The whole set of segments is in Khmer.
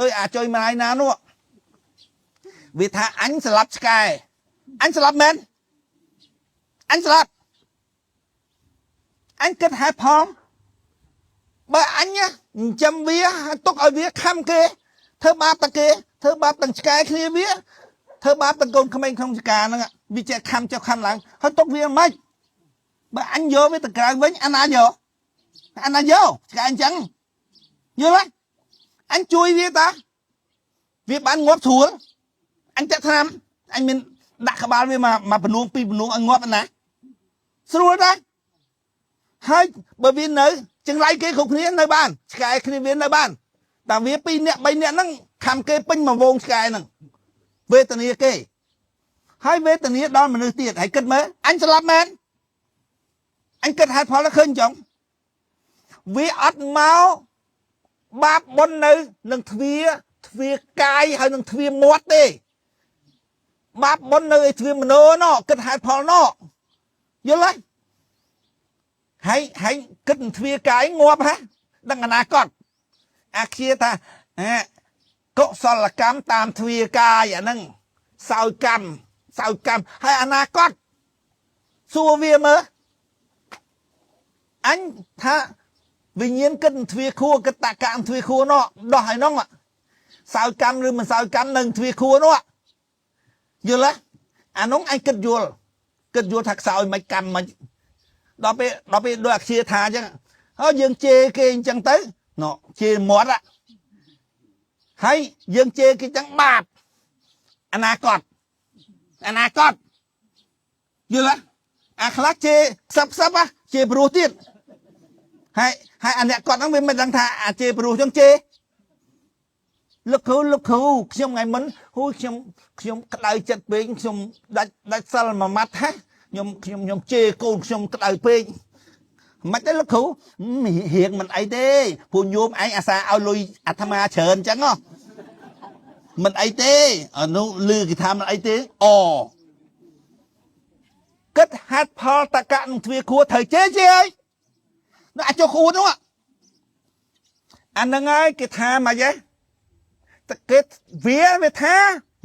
ដោយអាចុយម្លាយណានោះវាថាអញស្លាប់ឆ្កែអញស្លាប់មែនអញស្លាប់អញគិតហេតុផលបើអញចិញ្ចឹមវាទុកឲ្យវាខំគេធ្វើបាបតាគេធ្វើបាបទាំងឆ្កែគ្នាវាធ្វើបាបទាំងកូនក្មេងក្នុងចកាហ្នឹងវាចេះខំចុះខំឡើងហើយទុកវាមិនបើអញយកវាទៅក្រៅវិញអាណាយកអាណាយកឆ្កែអញ្ចឹងយល់ទេអញជួយវាតាវាបានងាប់ស្រួលអញចាក់ថ្នាំអញមានដាក់ក្បាលវាមកមកបនួងពីរបនួងឲ្យងាប់ណាស្រួលតាហើយបើវានៅចង្រៃគេគ្រប់គ្នានៅបានឆ្កែគ្នាវានៅបានតែវា2នាក់3នាក់ហ្នឹងខំគេពេញមួយវងឆ្កែហ្នឹងវេទនាគេហើយវេទនាដល់មនុស្សទៀតហើយគិតមើលអញស្លាប់មែនអញគិតហេតុផលឃើញចង់វាអត់មកបាបបុណ្យនៅនឹងទ្វាទ្វាកាយហើយនឹងទ្វាមាត់ទេបាបបុណ្យនៅឯទ្វាមโนណោគិតហេតុផលណោយល់ទេហើយហើយគិតទ្វាកាយងាប់ហ่ะដឹងអនាគតអាឃាថាកុសលកម្មតាមទ្វាកាយអាហ្នឹងសោយកម្មសោយកម្មហើយអនាគតសួរវាមើលអញថាវិញ្ញាណគិតទ្វាខួរគិតតកម្មទ្វាខួរនោះដោះឲ្យនោះសោយកម្មឬមិនសោយកម្មនឹងទ្វាខួរនោះយល់ទេអានោះអញគិតយល់គិតយល់ថាខ្សោយមិនកម្មមិនដល់ពេលដូចអាឃាថាអញ្ចឹងហើយយើងជេរគេអញ្ចឹងទៅណោជេរមាត់ហើយយើងជេរគេចឹងបាបអនាគតអនាគតយល់ទេអាខ្លះជេរខ្សឹបខ្សឹបជេរព្រោះទៀតហើយហើយអាអ្នកគាត់ហ្នឹងវាមិនដឹងថាអាជេរព្រោះចឹងជេរលោកគ្រូលោកគ្រូខ្ញុំថ្ងៃមុនហួយខ្ញុំខ្ញុំក្តៅចិត្តពេកខ្ញុំដាច់ដាច់សិលមួយម៉ាត់ហ่ะខ្ញុំខ្ញុំខ្ញុំជេរកូនខ្ញុំក្តៅពេកមិនទេលោកគ្រូរៀងមិនអីទេព្រោះញោមឯងអាសាឲ្យលុយអាត្មាច្រើនអញ្ចឹងហ៎មិនអីទេអានោះលឺគេថាមិនអីទេអូគិតហេតុផលតកៈនឹងទ្វាខួរត្រូវជេរជេរអីនោះអាចចុះខួរនោះអាហ្នឹងហើយគេថាមកយេតគេវាវាថា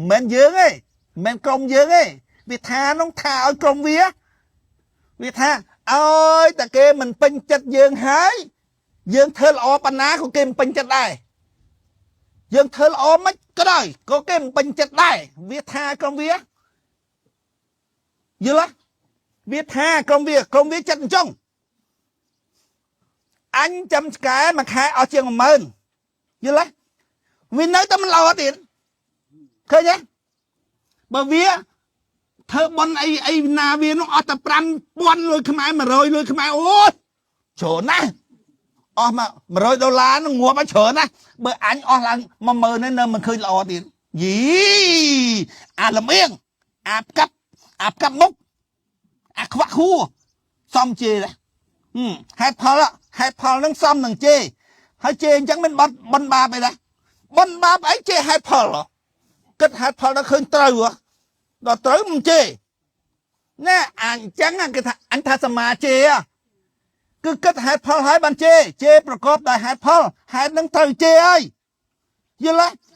មិនមែនយើងទេមិនមែនក្រុមយើងទេវាថានោះថាឲ្យក្រុមវាវាថាអើយតែគេមិនពេញចិត្តយើងហើយយើងធ្វើល្អប៉ុណ្ណាក៏គេមិនពេញចិត្តដែរយើងធ្វើល្អមិនក៏ដោយក៏គេមិនពេញចិត្តដែរវាថាក្រុមវាយល់ទេវាថាក្រុមវាក្រុមវាចិត្តអញ្ចឹងអញចាំឆ្កែមួយខែអស់ជាង10000យល់ទេវានៅតែមិនល្អទៀតឃើញទេបើវាធ្វើបន់អីអីណាវានោះអស់តែ5000លុយខ្មែរ100លុយខ្មែរអូយច្រើនណាស់អស់មក100ដុល្លារនឹងងាប់ឲ្យច្រើនណាស់បើអញអស់ឡើង10000នេះនៅមិនឃើញល្អទៀតយីអាលំអៀងអាផ្កាប់អាផ្កាប់មុខអាខ្វាក់ខួរសំជេរហេតុផលហេតុផលនឹងសំនឹងជេរហើយជេរអញ្ចឹងមិនបត់បនបាបអីដែរបនបាបអីជេរហេតុផលគិតហេតុផលដល់ឃើញត្រូវដល់ត្រូវមិនជេរណែអញ្ចឹងគេថាអញថាសមាជេរគឺគិតហេតុផលហើយបានជេរជេរប្រកបដោយហេតុផលហេតុនឹងត្រូវជេរហើយយល់ទេ